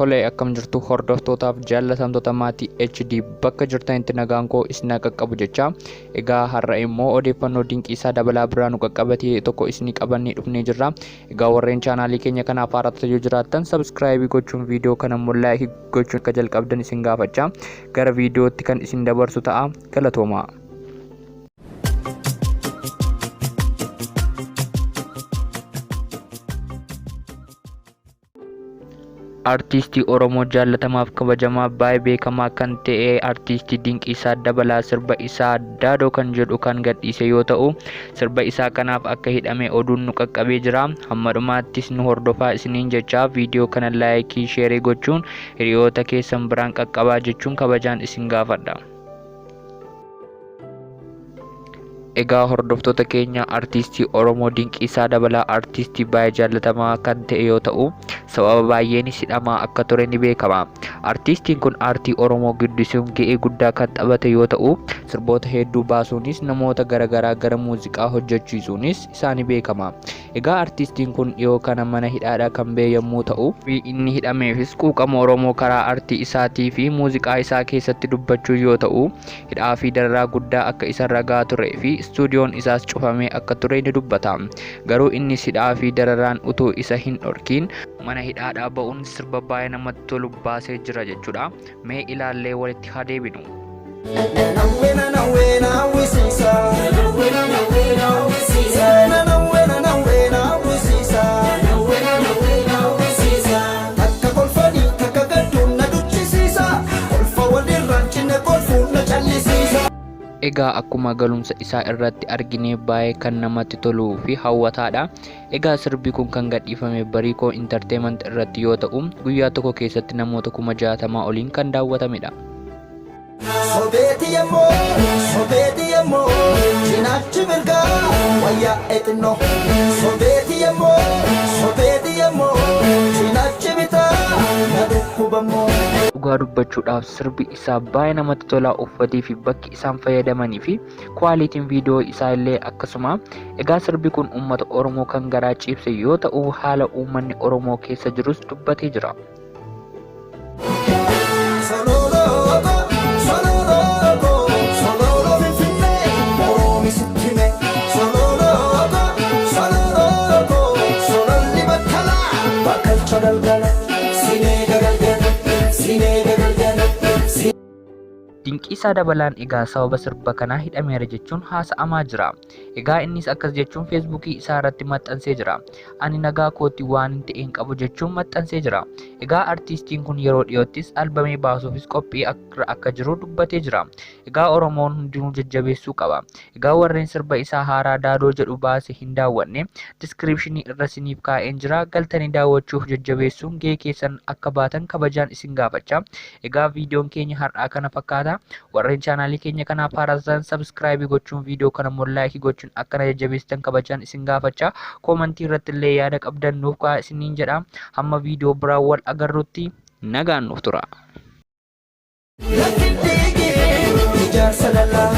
Tole akkam jirtu hordoftootaaf jaallatamtoota maatii HD bakka jirtanitti nagaan koo isin haa qaqqabu jecha egaa har'a immoo odeeffannoo dinqiisaa dabalaa biraa nu qaqqabatee tokko isinii qabannee dhufnee jirra. Egaa warreen chaanaalii keenya kanaaf haaraa yoo jiraattan sabskraayibii gochuun viidiyoo kana immoo laayikii gochuun akka jalqabdan isin gaafachaa gara viidiyootti kan isin dabarsu ta'a galatoomaa. Artiistii Oromoo jaallatamaaf kabajamaa baay'ee beekamaa kan ta'e Artiistii Dinqiisaa Dabalaa sirba isaa Daadoo kan jedhu kan gadhiise yoo ta'u, sirba isaa kanaaf akka hidhame oduun nu qaqqabee jira. Hamma dhumaattis nu hordofaa isiniin jechaa viidiyoo kana laayikii, sheerii gochuun hiriyoota keessan biraan qaqqabaa jechuun kabajaan isin gaafadha. Egaa hordoftoota keenya artiistii Oromoo Dinqiisaa Dabalaa artiistii baay'ee jaallatamaa kan ta'e yoo ta'u sababa baay'eenis hidhamaa akka ture ni beekama. Artiistiin kun aartii Oromoo guddisuun ga'ee guddaa kan taphate yoo ta'u sirboota hedduu baasuunis namoota garaagaraa gara muuziqaa hojjechiisuunis isaa ni beekama. Egaa artiistiin kun dhiyoo kana mana hidhaadhaa kan ba'e yommuu ta'u, inni hidhameefis quuqama Oromoo karaa artii isaatii fi muuziqaa isaa keessatti dubbachuu yoo ta'u, hidhaa fi dararaa guddaa akka isarra gahaa turee fi istuudiyoon isaas cufamee akka ture ni dubbata. Garuu innis hidhaa fi dararaan utuu isa hin dhorkiin mana hidhaadhaa ba'uun sirba baay'ee namatti tolu baasee jira jechuudha. Mee ilaallee walitti haa deebinu. Takka kolfanii takka gadduun na duchisiisa. Kolfa walirraan cinne kolfuun na callisiisa. Egaa akkuma galumsa isaa irratti argine baay'ee kan namatti toluu fi hawwataadha. Egaa sirbi kun kan gadhiifame Bariikoo Entertainment irratti yoo ta'u, guyyaa tokko keessatti namoota 60,000 oliin kan daawwatamedha. Sobeeti yemmoo, sobeeti yemmoo, cinaachi mirgaa wayyaa exinnoo. Sobeeti yemmoo, sobeeti yemmoo, cinaachi bitaa na dhukkubammoo. Dhugaa dubbachuudhaaf sirbi isaa baay'ee namatti tola uffatii fi bakki isaan fayyadamanii fi Kuwaaliitiin viidiyoo isaa illee akkasuma. Egaa sirbi kun uummata Oromoo kan garaa ciibse yoo ta'u haala uummanni Oromoo keessa jirus dubbatee jira. Sololoo sololoo sololoo finfinnee oroomi sitti hime. Sololoo sololoo sololli battalaa bakkalcha galgala sineega galgala sineega galgala. Dinqiisaa Dabalaan egaa sababa sirba kanaa hidhameera jechuun haasa'amaa jira. Egaa innis akkas jechuun feesbuukii isaa irratti maxxansee jira. Ani nagaa kootti waanin ta'e hin qabu jechuun maxxansee jira. Egaa artiistiin kun yeroo dhiyoottis albamii baasuufis qophii irra akka jiru dubbatee jira. Egaa Oromoon hundinuu jajjabeessuu qaba. Egaa warreen sirba isaa haaraa Daadoo jedhu baase hin daawwanne diskiripshinii irra siniif kaa'een jira galtanii daawwachuuf jajjabeessuun gahee keessan akka baatan kabajaan isin gaafachaa. Egaa viidiyoon keenya har'aa kana fakkaata. Warreen chaanaalii keenya kanaaf haaraa taatan sabskraayibii gochuun viidiyoo kana immoo laayikii gochuun akka na jajjabeessitan kabajaan isin gaafachaa. Koomantii irratti illee yaada qabdan nuuf kaa'aa isiniin jedha. Hamma viidiyoo biraa wal agarrutti nagaan nuuf tura. Lakki dhiigee ijaarsa dallaa.